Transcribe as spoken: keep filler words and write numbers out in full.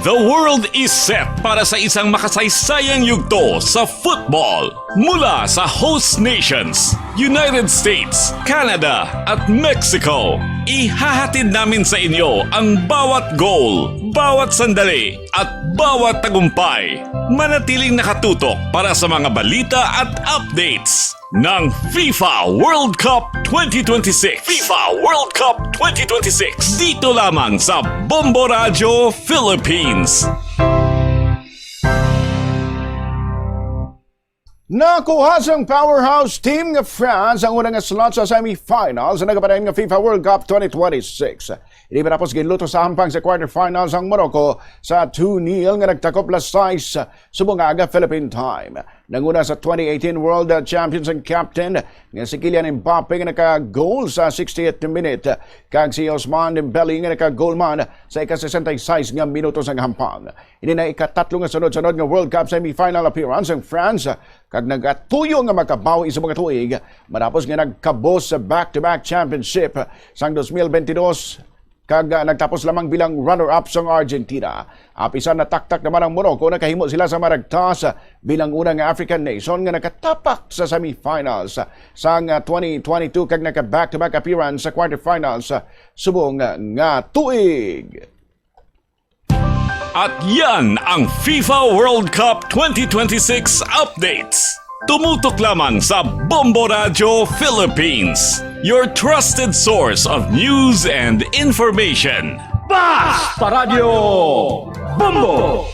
The world is set para sa isang makasaysayang yugto sa football. Mula sa host nations, United States, Canada, at Mexico, ihahatid namin sa inyo ang bawat goal, bawat sandali, at bawat tagumpay. Manatiling nakatutok para sa mga balita at updates ng FIFA World Cup twenty twenty-six. FIFA World Cup twenty twenty-six. Dito lamang sa Bombo Radyo Philippines. Nakuha sang powerhouse team nga France ang una nga slot sa semifinals sa nagapadayon nga FIFA World Cup twenty twenty-six. Ini matapos ginluto sa hampang sa quarterfinals ang Morocco sa two nil nga nagtakop las sais subong nga Philippine time. Nanguna sa twenty eighteen World Champions ang captain nga si Kylian Mbappe nga naka-goal sa sixtieth minute, kag si Ousmane Dembele nga naka-goal man sa ika-sesenta y seis nga minuto sang hampang. Ini na ikatatlo nga sunod-sunod nga World Cup semifinal appearance ang France, kag nagatuyo nga makabawi sa mga tuig matapos nga nagkabos sa back-to-back championship sang dos mil bentidós, kag, ah, nagtapos lamang bilang runner-up sang Argentina. Apisan nataktak naman ang Morocco, nakahimo sila sa maragtas bilang una nga African nation nga nakatapak sa semifinals sang, ah, twenty twenty-two kag naka back-to-back appearance sa quarterfinals, ah, subong, ah, nga tuig. At yan ang FIFA World Cup twenty twenty-six updates. Tumutok lamang sa Bombo Radyo Philippines, your trusted source of news and information. Basta Radyo Bombo!